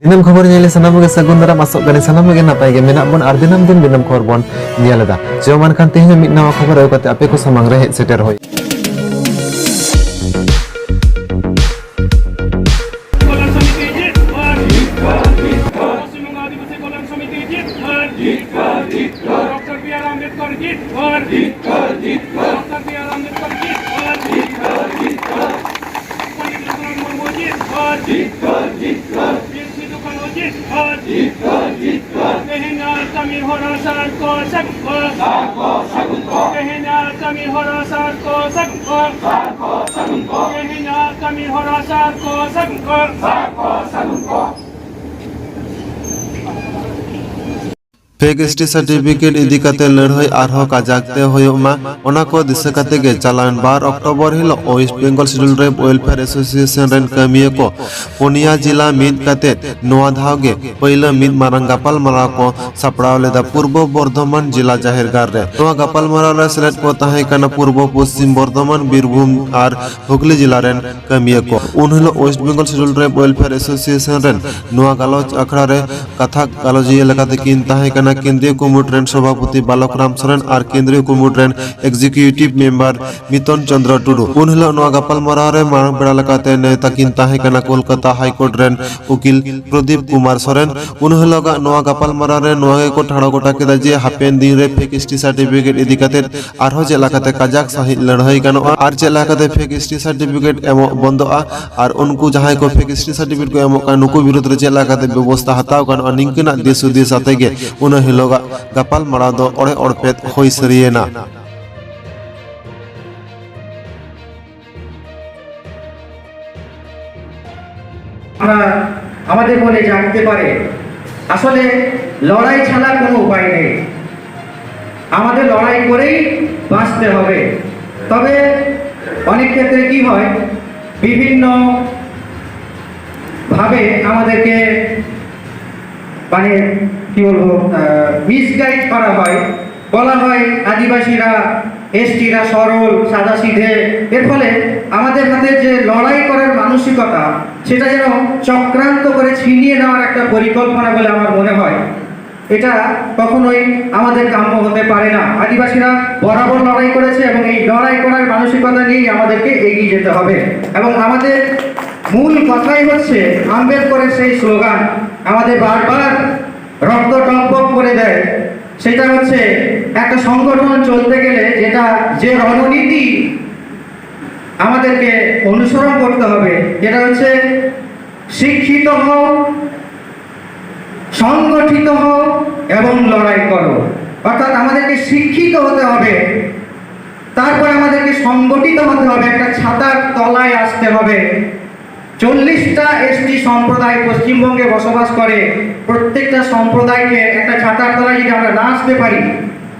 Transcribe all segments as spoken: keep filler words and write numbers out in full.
ᱫᱤᱱᱟᱹᱢ ᱠᱷᱚᱵᱚᱨ ᱧᱮᱞ ᱥᱟᱱᱟᱢ ᱜᱮ ᱥᱟᱹᱜᱩᱱ ᱫᱟᱨᱟᱢ, ᱟᱥᱚᱜ ᱠᱟᱹᱱᱟᱹᱧ ᱥᱟᱱᱟᱢ ᱜᱮ ᱱᱟᱯᱟᱭ ᱜᱮ ᱢᱮᱱᱟᱜ ᱵᱚᱱ ᱟᱨ ᱫᱤᱱᱟᱹᱢ ᱫᱤᱱ ᱫᱤᱱᱟᱹᱢ ᱠᱷᱚᱵᱚᱨ ᱵᱚᱱ ᱧᱮᱞ ᱮᱫᱟ᱾ ᱪᱚ ᱢᱟ ᱮᱱᱠᱷᱟᱱ ᱛᱮᱦᱮᱧ ᱦᱚᱸ ᱢᱤᱫ ᱱᱟᱣᱟ ᱠᱷᱚᱵᱚᱨ ᱟᱹᱜᱩ ᱠᱟᱛᱮ ᱟᱯᱮ ᱠᱚ ᱥᱟᱢᱟᱝ ᱨᱮ ᱦᱮᱡ ᱥᱮᱴᱮᱨ ᱦᱩᱭ᱾ কল্যাণ সমিতি জিন্দাবাদ। পশ্চিমবঙ্গ আদিবাসী কল্যাণ সমিতি জিন্দাবাদ। ডক্টর বি আর আম্বেদকর জিন্দাবাদ। ডক্টর বি আর আম্বেদকর জিন্দাবাদ। পণ্ডিত জগন্নাথ মুর্মু জিন্দাবাদ। বীর সিধু কানু জিন্দাবাদ। তেহেনা কামি হরা সার কো সগো। তেহেনা কামি হরা সার কো সগো। ᱛᱮᱦᱮᱧᱟᱜ ᱠᱟᱹᱢᱤ ᱦᱚᱨᱟ ᱥᱟᱨ ᱠᱚ ᱥᱟᱹᱜᱩᱱ ᱠᱚ᱾ ᱯᱷᱮᱠ ᱮᱥ ᱴᱤ ᱥᱟᱨᱴᱤᱯᱷᱤᱠᱮᱴ ᱤᱫᱤ ᱠᱟᱛᱮ ᱞᱟᱹᱲᱦᱟᱹᱭ ᱟᱨᱦᱚᱸ ᱠᱟᱡᱟᱠ ᱛᱮ ᱦᱩᱭᱩᱜ ᱢᱟ, ᱚᱱᱟ ᱠᱚ ᱫᱤᱥᱟᱹ ᱠᱟᱛᱮ ᱜᱮ ᱪᱟᱞᱟᱣᱮᱱ ᱵᱟᱨ ᱚᱠᱴᱳᱵᱚᱨ ᱦᱤᱞᱳᱜ West Bengal schedule tribe welfare association ᱨᱮᱱ ᱠᱟᱹᱢᱤᱭᱟᱹ ᱠᱚ ᱯᱩᱱᱭᱟ ᱡᱤᱞᱟ ᱢᱤᱫ ᱠᱟᱛᱮ ᱱᱚᱣᱟ ᱫᱷᱟᱣ ᱜᱮ ᱯᱟᱹᱭᱞᱟᱹ ᱢᱤᱫ ᱢᱟᱨᱟᱝ ᱜᱟᱯᱟᱞᱢᱟᱨᱟᱣ ᱠᱚ ᱥᱟᱯᱲᱟᱣ ᱞᱮᱫᱟ ᱯᱩᱨᱵᱚ ᱵᱚᱨᱫᱷᱚᱢᱟᱱ ᱡᱤᱞᱟ ᱡᱟᱦᱮᱨ ᱜᱟᱲ ᱨᱮ᱾ ᱱᱚᱣᱟ ᱜᱟᱯᱟᱞᱢᱟᱨᱟᱣ ᱨᱮ ᱥᱮᱞᱮᱫ ᱠᱚ ᱛᱟᱦᱮᱸ ᱠᱟᱱᱟ ᱯᱩᱨᱵᱚ ᱯᱚᱥᱪᱤᱢ ᱵᱚᱨᱫᱷᱚᱢᱟᱱ, ᱵᱤᱨᱵᱷᱩᱢ ᱟᱨ ᱦᱩᱜᱽᱞᱤ ᱡᱤᱞᱟ ᱨᱮᱱ ᱠᱟᱹᱢᱤᱭᱟᱹ ᱠᱚ᱾ ᱩᱱ ᱦᱤᱞᱳᱜ West Bengal schedule tribe welfare association ᱨᱮᱱ ᱱᱚᱣᱟ ᱜᱟᱞᱚᱪ ᱟᱠᱷᱲᱟ ᱨᱮ ᱠᱟᱛᱷᱟ ᱜᱟᱞᱚᱪᱤᱭᱟᱹ ᱞᱮᱠᱟᱛᱮ ᱠᱤᱱ ᱛᱟᱦᱮᱸ ᱠᱟᱱᱟ ᱠᱮᱱᱫᱨᱤᱭᱚ ᱠᱚᱢᱤᱴᱤ ᱨᱮᱱ ᱥᱚᱵᱷᱟᱯᱚᱛᱤ ᱵᱟᱞᱚᱠ ᱨᱟᱢ ᱥᱚᱨᱮᱱ ᱟᱨ ᱠᱮᱱᱫᱨᱤᱭᱚ ᱠᱚᱢᱤᱴᱤ ᱨᱮᱱ ᱮᱠᱡᱤᱠᱤᱭᱩᱴᱤᱵᱷ ᱢᱮᱢᱵᱟᱨ ᱢᱤᱛᱚᱱ ᱪᱚᱸᱫᱽᱨᱚ ᱴᱩᱰᱩ᱾ ᱩᱱ ᱦᱤᱞᱳᱜ ᱱᱚᱣᱟ ᱜᱟᱯᱟᱞᱢᱟᱨᱟᱣ ᱨᱮ ᱢᱟᱲᱟᱝ ᱯᱮᱲᱟ ᱞᱮᱠᱟᱛᱮ ᱱᱮᱣᱛᱟ ᱠᱤᱱ ᱛᱟᱦᱮᱸ ᱠᱟᱱᱟ ᱠᱳᱞᱠᱟᱛᱟ ᱦᱟᱭ ᱠᱳᱨᱴ ᱨᱮᱱ ᱩᱠᱤᱞ ᱯᱨᱚᱫᱤᱯ ᱠᱩᱢᱟᱨ ᱥᱚᱨᱮᱱ᱾ ᱩᱱ ᱦᱤᱞᱳᱜᱟᱜ ᱱᱚᱣᱟ ᱜᱟᱯᱟᱞᱢᱟᱨᱟᱣ ᱨᱮ ᱱᱚᱣᱟ ᱜᱮᱠᱚ ᱴᱷᱟᱲᱚ ᱜᱚᱴᱟ ᱠᱮᱫᱟ ᱡᱮ ᱦᱟᱯᱮᱱ ᱫᱤᱱ ᱨᱮ ᱯᱷᱮᱠ ᱮᱥ ᱴᱤ ᱥᱟᱨᱴᱤᱯᱷᱤᱠᱮᱴ ᱤᱫᱤ ᱠᱟᱛᱮ ᱟᱨᱦᱚᱸ ᱪᱮᱫ ᱞᱮᱠᱟᱛᱮ ᱠᱟᱡᱟᱠ ᱥᱟᱺᱦᱤᱡ ᱞᱟᱹᱲᱦᱟᱹᱭ ᱜᱟᱱᱚᱜᱼᱟ ᱟᱨ ᱪᱮᱫ ᱞᱮᱠᱟᱛᱮ ᱯᱷᱮᱠ ᱮᱥ ᱴᱤ ᱥᱟᱨᱴᱤᱯᱷᱤᱠᱮᱴ ᱮᱢᱚᱜ ᱵᱚᱱᱫᱚᱜᱼᱟ ᱟᱨ ᱩᱱᱠᱩ ᱡᱟᱦᱟᱸᱭ ᱠᱚ ᱯᱷᱮᱠ ᱮᱥ ᱴᱤ ᱥᱟᱨᱴᱤᱯᱷᱤᱠᱮᱴ ᱠᱚ ᱮᱢᱚᱜ ᱠᱟᱱᱟ ᱱᱩᱠᱩ ᱵᱤᱨᱩᱫᱷ ᱨᱮ ᱪᱮᱫ ᱞᱮᱠᱟᱛᱮ ᱵᱮᱵᱚᱥᱛᱷᱟ ᱦᱟᱛᱟᱣ ᱜᱟᱱᱚᱜᱼᱟ, ᱱᱤᱝᱠᱟᱹᱱᱟᱜ ᱫᱤᱥ ᱦᱩᱫᱤᱥ ᱟᱛᱮ ᱜᱮ ᱩᱱᱟᱹ ᱦᱤᱞᱳᱜᱟᱜ ᱜᱟᱯᱟᱞᱢᱟᱨᱟᱣ ᱫᱚ ᱚᱲᱮ ᱚᱲᱯᱮᱫ ᱦᱩᱭ ᱥᱟᱹᱨᱤᱭᱮᱱᱟ᱾ আমরা আমাদের মনে জাগতে পারে, আসলে লড়াই ছাড়া কোনো উপায় নেই। আমাদের লড়াই করেই বাঁচতে হবে। তবে অনেক ক্ষেত্রে কি হয়, বিভিন্ন ভাবে আমাদেরকে, মানে, কি বলবো, মিসগাইড করা হয়। বলা হয় আদিবাসীরা এসটিরা সরল, সাদাসিধে। এর ফলে আমাদের হাতে যে লড়াই করার মানসিকতা, সেটা যেন চক্রান্ত করে ছিনিয়ে নেওয়ার একটা পরিকল্পনা বলে আমার মনে হয়। এটা কখনোই আমাদের কাম্য হতে পারে না। আদিবাসীরা বরাবর লড়াই করেছে এবং এই লড়াই করার মানসিকতা নিয়েই আমাদেরকে এগিয়ে যেতে হবে। এবং আমাদের মূল কথাই হচ্ছে আম্বেদকরের সেই স্লোগান, আমাদের বারবার রক্ত টকবক করে দেয়, সেটা হচ্ছে একটা সংগঠন চলতে গেলে যেটা, যে রণনীতি আমাদেরকে অনুসরণ করতে হবে, যেটা হচ্ছে শিক্ষিত হও, সংগঠিত হও এবং লড়াই করো। অর্থাৎ আমাদেরকে শিক্ষিত হতে হবে, তারপর আমাদেরকে সংগঠিত হতে হবে, একটা ছাতার তলায় আসতে হবে। চল্লিশটা এসটি সম্প্রদায় পশ্চিমবঙ্গে বসবাস করে। প্রত্যেকটা সম্প্রদায়কে একটা ছাতার তলায় যদি আমরা না আসতে পারি,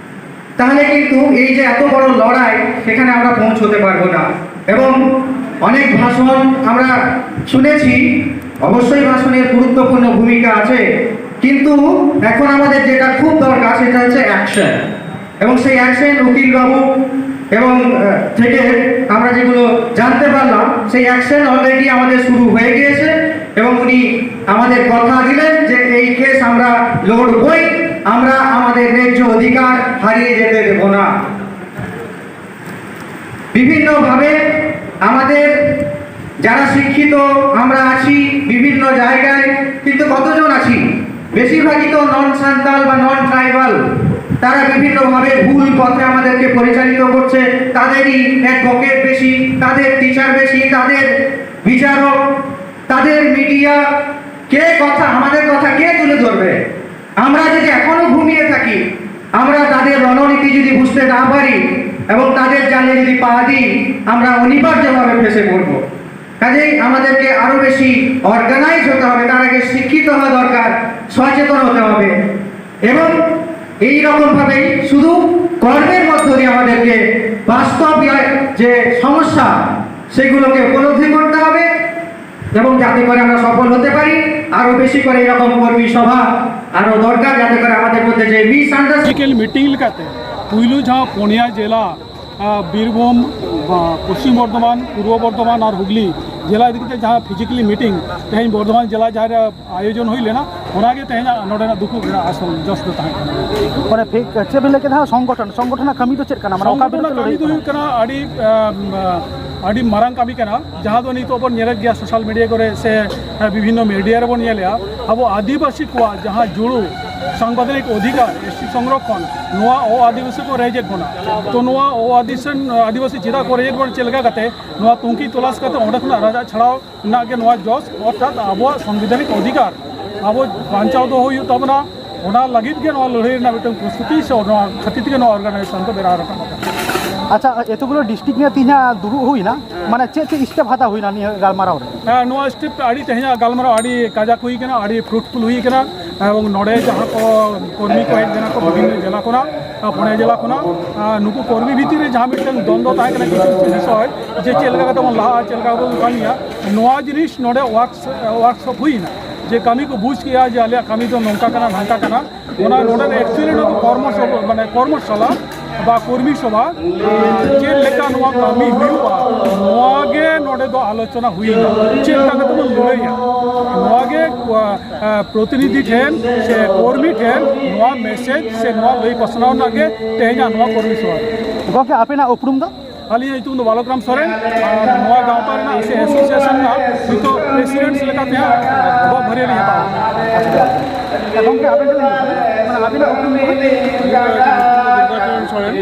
তাহলে কিন্তু এই যে এত বড় লড়াই, সেখানে আমরা পৌঁছতে পারবো না। এবং অনেক ভাষণ আমরা শুনেছি, অবশ্যই ভাষণের গুরুত্বপূর্ণ ভূমিকা আছে, কিন্তু এখন আমাদের যেটা খুব দরকার, সেটা হচ্ছে অ্যাকশন। এবং সেই অ্যাকশন উকিলবাবু এবং আহ, থেকে আমরা যেগুলো জানতে পারলাম, সেই অ্যাকশন অলরেডি আমাদের শুরু হয়ে গিয়েছে। এবং উনি আমাদের কথা দিলেন যে এই কেস আমরা লড়বই, আমরা আমাদের ন্যায্য অধিকার হারিয়ে যেতে দেব না। বিভিন্নভাবে আমাদের যারা শিক্ষিত আমরা আছি বিভিন্ন জায়গায়, কিন্তু কতজন আছি? বেশিরভাগই তো নন সান্তাল বা নন ট্রাইবাল। তারা বিভিন্নভাবে ভুল পথে আমাদেরকে পরিচালিত করছে। তাদেরই অ্যাডভোকেট বেশি, তাদের টিচার বেশি, তাদের বিচারক, তাদের মিডিয়া। কে কথা, আমাদের কথা কে তুলে ধরবে? আমরা যদি এখনো ঘুমিয়ে থাকি, আমরা তাদের রণনীতি যদি বুঝতে না পারি এবং তাদের জালে যদি পা দিই, আমরা অনিবার্যভাবে ফেঁসে পড়ব। কাজেই আমাদেরকে আরো বেশি অর্গানাইজ হতে হবে, তার আগে শিক্ষিত হওয়া দরকার, সচেতন হতে হবে। এবং এই রকম ভাবেই শুধু কর্মের মধ্য দিয়ে আমাদেরকে বাস্তব যে সমস্যা, সেগুলোকে উপলব্ধি করতে হবে এবং যাতে করে আমরা সফল হতে পারি। আরো বেশি করে এরকম কর্মী সভা আরো দরকার, যাতে করে আমাদের মধ্যে যে মিসআন্ডারস্ট্যান্ডিং ᱢᱤᱴᱤᱝ ᱞᱮᱠᱟᱛᱮ ᱯᱩᱭᱞᱩ ᱡᱟᱦᱟᱸ ᱯᱩᱱᱭᱟ ᱡᱮᱞᱟ, ᱟᱸ, ᱵᱤᱨᱵᱷᱩᱢ, ᱵᱟ-, ᱯᱚᱥᱪᱤᱢ ᱵᱚᱨᱫᱷᱚᱢᱟᱱ, ᱯᱩᱨᱵᱚ ᱵᱚᱨᱫᱷᱚᱢᱟᱱ ᱟᱨ ᱦᱩᱜᱽᱞᱤ ᱡᱮᱞᱟ ᱤᱫᱤ ᱠᱟᱛᱮ ᱡᱟᱦᱟᱸ physically meeting ᱛᱮᱦᱮᱧ ᱵᱚᱨᱫᱷᱚᱢᱟᱱ ᱡᱮᱞᱟ ᱡᱟᱦᱟᱸ ᱨᱮ ᱟᱭᱳᱡᱚᱱ ᱦᱩᱭ ᱞᱮᱱᱟ, ᱚᱱᱟᱜᱮ ᱛᱮᱦᱮᱧᱟᱜ ᱱᱚᱰᱮᱱᱟᱜ ᱫᱩᱯᱩᱜ ᱨᱮᱱᱟᱜ ᱟᱥᱚᱞ ᱡᱚᱥ ᱫᱚ ᱛᱟᱦᱮᱸ ᱠᱟᱱᱟ᱾ ᱢᱟᱱᱮ ᱯᱷᱮ-, ᱪᱮᱫ ᱵᱤᱱ ᱞᱟᱹᱭ ᱠᱮᱫᱟ ᱦᱟᱸᱜ, ᱥᱚᱝᱜᱚᱴᱷᱚᱱ, ᱥᱚᱝᱜᱚᱴᱷᱚᱱᱟᱜ ᱠᱟᱹᱢᱤ ᱫᱚ ᱪᱮᱫ ᱠᱟᱱᱟ? ᱢᱟᱱᱮ ᱚᱠᱟ ᱥᱚᱝᱜᱚᱴᱷᱚᱱᱟᱜ ᱵᱤᱨᱩᱫᱷ ᱨᱮ ᱠᱟᱹᱢᱤ ᱞᱟᱹᱲᱦᱟᱹᱭ ᱫᱚ ᱦᱩᱭᱩᱜ ᱠᱟᱱᱟ ᱟᱹᱰᱤ, ᱟᱸ, ᱟᱹᱰᱤ ᱢᱟᱨᱟᱝ ᱠᱟᱹᱢᱤ ᱠᱟᱱᱟ, ᱡᱟᱦᱟᱸ ᱫᱚ ᱱᱤᱛᱚᱜ ᱵᱚᱱ ᱧᱮᱞᱮᱫ ᱜᱮᱭᱟ social media ᱠᱚᱨᱮ ᱥᱮ, ᱟᱸ, ᱵᱤᱵᱷᱤᱱᱱᱚ media ᱨᱮᱵᱚᱱ ᱧᱮᱞᱮᱜᱼᱟ, ᱟᱵᱚ ᱟᱹᱫᱤᱵᱟᱹᱥᱤ ᱠᱚᱣᱟᱜ ᱡᱟᱦᱟᱸ ᱡᱩᱲᱩ ᱥᱟᱝᱵᱤᱫᱷᱟᱱᱤᱠ ᱚᱫᱷᱤᱠᱟᱨ, ST ᱥᱚᱝᱨᱚᱠᱷᱚᱱ, ᱱᱚᱣᱟ ᱚ ᱟᱹᱫᱤᱵᱟᱹᱥᱤ ᱠᱚ ᱨᱮᱡᱮᱫ ᱵᱚᱱᱟ᱾ ᱛᱚ ᱱᱚᱣᱟ ᱚ ᱟᱹᱫᱤᱥᱟᱹᱱ-, ᱟᱹᱫᱤᱵᱟᱹᱥᱤ ᱪᱮᱫᱟᱜ ᱠᱚ ᱨᱮᱡᱮᱫ ᱵᱚᱱᱟ, ᱪᱮᱫ ᱞᱮᱠᱟ ᱠᱟᱛᱮ ᱱᱚᱣᱟ ᱛᱩᱱᱠᱷᱤ ᱛᱚᱞᱟᱥ ᱠᱟᱛᱮ ᱚᱸᱰᱮ ᱠᱷᱚᱱᱟᱜ ᱨᱟᱡᱟᱜ ᱪᱷᱟᱲᱟᱣ ᱨᱮᱱᱟᱜ ᱜᱮ ᱱᱚᱣᱟ ᱡᱚᱥ, ᱚᱨᱛᱷᱟᱛ ᱟᱵᱚᱣᱟᱜ ᱥᱚᱝᱵᱤᱫᱷᱟᱱᱤᱠ ᱚᱫᱷᱤᱠᱟᱨ ᱟᱵᱚ ᱵᱟᱧᱪᱟᱣ ᱫᱚᱦᱚ ᱦᱩᱭᱩᱜ ᱛᱟᱵᱚᱱᱟ᱾ ᱚᱱᱟ ᱞᱟᱹᱜᱤᱫ ᱜᱮ ᱱᱚᱣᱟ ᱞᱟᱹᱲᱦᱟᱹᱭ ᱨᱮᱱᱟᱜ ᱢᱤᱫᱴᱟᱝ ᱯᱨᱚᱥᱛᱩᱛᱤ ᱥᱮ ᱚᱱᱟ ᱠᱷᱟᱹᱛᱤᱨ ᱛᱮᱜᱮ ᱱᱚᱣᱟ organization ᱫᱚ ᱵᱮᱱᱟᱣ ᱨᱟᱠᱟᱵ ᱟᱠᱟᱱᱟ᱾ ᱟᱪᱪᱷᱟ, ᱮᱛᱚᱜᱩᱞᱳ district ᱱᱤᱭᱮ ᱛᱮᱦᱮᱧᱟᱜ ᱫᱩᱲᱩᱵ ᱦᱩᱭᱱᱟ, ᱢᱟᱱᱮ ᱪᱮᱫ ᱪᱮᱫ step ᱦᱟᱛᱟᱣ ᱦᱩᱭᱱᱟ ᱱᱤᱭᱟᱹ ᱜᱟᱞᱢᱟᱨᱟᱣ ᱨᱮ? ᱦᱮᱸ, ᱱᱚᱣᱟ step ᱟᱹᱰᱤ, ᱛᱮᱦᱮᱧᱟᱜ ᱜᱟᱞᱢᱟᱨᱟᱣ ᱟᱹᱰᱤ ᱠᱟᱡᱟᱠ ᱦᱩᱭ ᱠᱟᱱᱟ, ᱟᱹᱰᱤ fruitful ᱦᱩᱭ ᱠᱟᱱᱟ, ᱮᱵᱚᱝ ᱱᱚᱰᱮ ᱡᱟᱦᱟᱸ ᱠᱚ ᱠᱚᱨᱢᱤ ᱠᱚ ᱦᱮᱡ ᱞᱮᱱᱟ ᱠᱚ ᱵᱤᱵᱷᱤᱱᱱᱚ ᱡᱮᱞᱟ ᱠᱷᱚᱱᱟᱜ, ᱟᱨ ᱯᱩᱱᱭᱟ ᱡᱮᱞᱟ ᱠᱷᱚᱱᱟᱜ, ᱟᱨ ᱱᱩᱠᱩ ᱠᱚᱨᱢᱤ ᱵᱷᱤᱛᱤᱨ ᱨᱮ ᱡᱟᱦᱟᱸ ᱢᱤᱫᱴᱟᱝ ᱫᱚᱱᱫᱚ ᱛᱟᱦᱮᱸ ᱠᱟᱱᱟ ᱠᱤᱪᱷᱩ ᱠᱤᱪᱷᱩ ᱵᱤᱥᱚᱭ, ᱡᱮ ᱪᱮᱫ ᱞᱮᱠᱟ ᱠᱟᱛᱮ ᱵᱚᱱ ᱞᱟᱦᱟᱜᱼᱟ, ᱪᱮᱫ ᱞᱮᱠᱟ ᱵᱚᱱ ᱠᱟᱹᱢᱤᱭᱟ, ᱱᱚᱣᱟ ᱡᱤᱱᱤᱥ ᱱᱚᱰᱮ works-, workshop ᱦᱩᱭᱱᱟ, ᱡᱮ ᱠᱟᱹᱢᱤ ᱠᱚ ᱵᱩᱡᱽ ᱠᱮᱜᱼᱟ ᱡᱮ ᱟᱞᱮᱭᱟᱜ ᱠᱟᱹᱢᱤ ᱫᱚ ᱱᱚᱝᱠᱟ ᱠᱟᱱᱟ, ᱱᱚᱝᱠᱟ ᱠᱟᱱᱟ᱾ ᱚᱱᱟ ᱱᱚᱰᱮ actually ᱱᱚᱣᱟ ᱫᱚ ᱠᱚᱨᱢᱚ ᱥᱚᱵᱷᱟ, ᱢᱟᱱᱮ ᱠᱚᱨᱢᱚᱥᱟᱞᱟ ᱵᱟ ᱠᱚᱨᱢᱤ ᱥᱚᱵᱷᱟ, ᱟᱨ ᱪᱮᱫ ᱞᱮᱠᱟ ᱱᱚᱣᱟ ᱠᱟᱹᱢᱤ ᱦᱩᱭᱩᱜᱼᱟ, ᱱᱚᱣᱟ ᱜᱮ ᱱᱚᱰᱮ ᱫᱚ ᱟᱞᱳᱪᱚᱱᱟ ᱦᱩᱭᱱᱟ᱾ ᱪᱮᱫ ᱞᱮᱠᱟ ᱠᱟᱛᱮ ᱵᱚᱱ ᱞᱟᱹᱲᱦᱟᱹᱭᱟ, ᱱᱚᱣᱟ ᱜᱮ, ᱟ, ᱯᱨᱚᱛᱤᱱᱤᱫᱷᱤ ᱴᱷᱮᱱ ᱥᱮ ᱠᱚᱨᱢᱤ ᱴᱷᱮᱱ ᱱᱚᱣᱟ message ᱥᱮ ᱱᱚᱣᱟ ᱞᱟᱹᱭ ᱯᱟᱥᱱᱟᱣ ᱨᱮᱱᱟᱜ ᱜᱮ ᱛᱮᱦᱮᱧᱟᱜ ᱱᱚᱣᱟ ᱠᱚᱨᱢᱤ ᱥᱚᱵᱷᱟ᱾ ᱜᱚᱢᱠᱮ, ᱟᱯᱮᱱᱟᱜ ᱩᱯᱨᱩᱢ ᱫᱚ? ᱟᱹᱞᱤᱧᱟᱜ ᱧᱩᱛᱩᱢ ᱫᱚ ᱵᱟᱞᱚᱠ ᱨᱟᱢ ᱥᱚᱨᱮᱱ, ᱟᱨ ᱱᱚᱣᱟ ᱜᱟᱶᱛᱟ ᱨᱮᱱᱟᱜ ᱥᱮ association ᱨᱮᱱᱟᱜ ᱱᱤᱛᱚᱜ president ᱞᱮᱠᱟᱛᱮ ᱦᱟᱸᱜ ᱜᱚ ᱵᱷᱟᱹᱨᱭᱟᱹ ᱞᱤᱧ ᱦᱟᱛᱟᱣᱟ᱾ ᱜᱚᱢᱠᱮ, ᱟᱵᱮᱱ ᱴᱷᱮᱱ ᱞᱤᱧ ᱠᱩᱞᱤ, ᱢᱟᱱᱮ ᱟᱵᱤᱱᱟᱜ ᱩᱯᱨᱩᱢ ᱫᱚ? ᱤᱧᱟᱹᱜ ᱧᱩᱛᱩᱢ ᱫᱚ ᱫᱩᱨᱜᱟᱪᱚᱨᱚᱱ ᱥᱚᱨᱮᱱ᱾